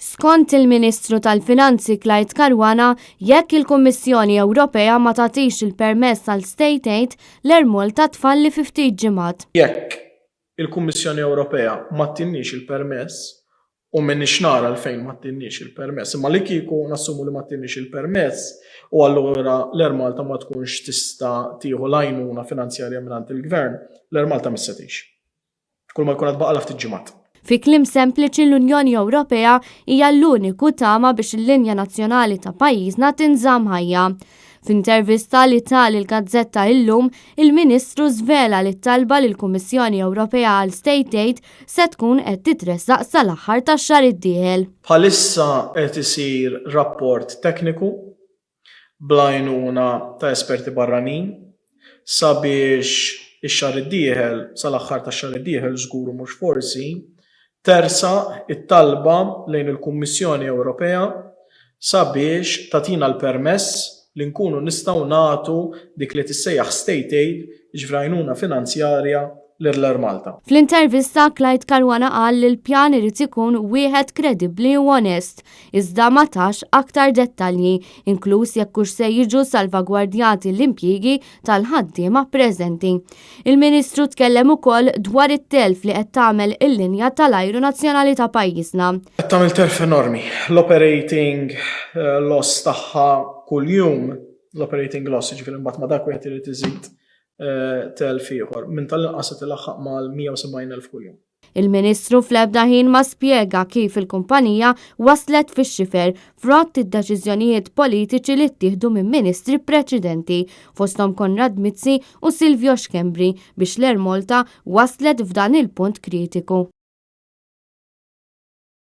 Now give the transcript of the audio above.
Skont il-Ministru tal-Finanzi Clyde Caruana, jekk il-Kummissjoni Ewropea ma tagħtix il-permess għal state aid, l-Air Malta tfalli fi ftit ġimgħat. Jekk il-Kummissjoni Ewropea ma ttinniex il-permess, u m'iniex nara għalfejn ma ttinniex il-permess, imma li kieku nassumu li ma ttinniex il-permess u allura l-Air Malta ma tkunx tista' tieħu l-għajnuna finanzjarja mingħand il-Gvern, l-Air Malta mhix se tgħix. Kull ma jkun għad baqalha ftit ġimgħat. Fi kliem sempliċi l-Unjoni Ewropea hija l-uniku tama biex il-linja nazzjonali ta' pajjiżna tinżamm ħajja. F'intervista li ta lill-gazzetta Illum, il-Ministru żvela li t-talba lill-Kummissjoni Ewropea għal state aid se tkun qed titressaq sal-aħħar tax-xahar id-dieħel. Bħalissa qed isir rapport tekniku bl-għajnuna ta' esperti barranin sabiex ix-xahar id-dieħel, sal-aħħar tax-xahar id-dieħel żgur u mhux forsi, tersaq it-talba lejn il-Kummissjoni Ewropea sabiex tagħtina l-permess li nkunu nistgħu nagħtu dik li tissejjaħ state aid, jiġifieri għajnuna finanzjarja lil Air Malta. Fl-intervista, Clyde Caruana qal li l-pjan irid ikun wieħed kredibbli u onest, iżda ma tax aktar dettalji, inkluż jekk hux se jiġu salvagwardjati l-impjiegi tal-ħaddiema preżenti. Il-Ministru tkellem ukoll dwar it-telf li qed tagħmel il-linja tal-ajru nazzjonali ta' pajjiżna. Qed tagħmel telf enormi. L-operating eh, loss tagħha kuljum, l-operating loss, jiġifieri mbagħad ma' dak wieħed irid iżid eh, telf ieħor, minn tal-inqas qed ilaħħaq mal-170,000 kuljum. Il-Ministru fl-ebda ħin ma spjega kif il-kumpanija waslet fix-xifer frott id-deċiżjonijiet politiċi li ttieħdu minn Ministri preċedenti, fosthom Konrad Mizzi u Silvio Schembri, biex l-Air Malta waslet f'dan il-punt kritiku.